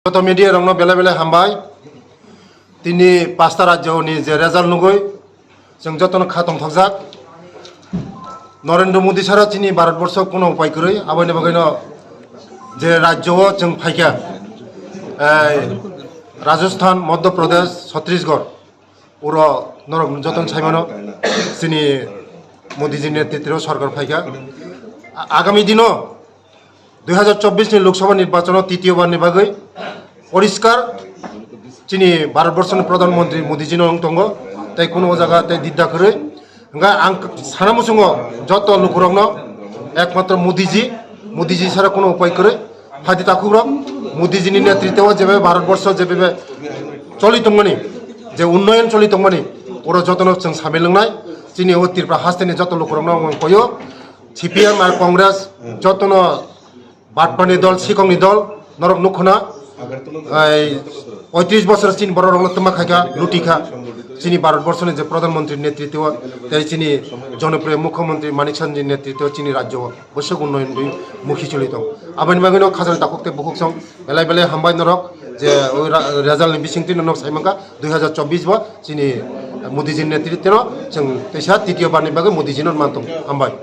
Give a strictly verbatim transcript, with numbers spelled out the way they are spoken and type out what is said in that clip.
Joto media rokno belai belai hambai. Tini pasta rajyoni je result nugwi chwng jotono kha tongthokjak. Narendra Modi sara chini Bharatborsho kuno upai kwrwi, aboni bagwino je rajyo o chwng phaikha, ei, Rajasthan, Madhya Pradesh, Chhattisgarh, uro norok jotono saimano chini Modiji netritwo sorkar phaikha. A-, agami dino dui hajar chobbish ni Lok Sabha nirbachon o titiyo bar ni bagwi poriskar chini Bharatborsho ni Pradhan Mantri Modiji no wng tongo, tei kuno o jaga tei didda kwrwi. Hwnkhe ang sana muchungo joto lukurokno ekmatro Modiji, Modiji sara kuno upai kwrwi. Phaidi takhukrok, Modiji ni netritwo jebe Bharatborsho jebe choli tongmani, je unnoyon choli tongmani, oro jotono chwng samil wngnai. Chini o Tripura hasteni joto lukurokno ang koyo, C P M ar Congress jotono batpani dol, sikongni dol, norok nukhuna, ei, poitris bosor chini borok rokno twma khaikha, lutikha. Chini Bharatborsho ni je Pradhan Mantri netritwo, tei chini jonopriyo Mukhyamantri Manik Saha ni netritwo chini rajyo o bwswk unnoyon mukhi choli tong. Aboni bagwino khajani takhuk tei bukhuk song belai belai hambai norok je o ra-, result ni bisingtwi norok saimankha dui hajar chobbish bo chini Modiji netritwo no chwng teisa titiyo bar ni bagwi Modiji no mantong. Hambai.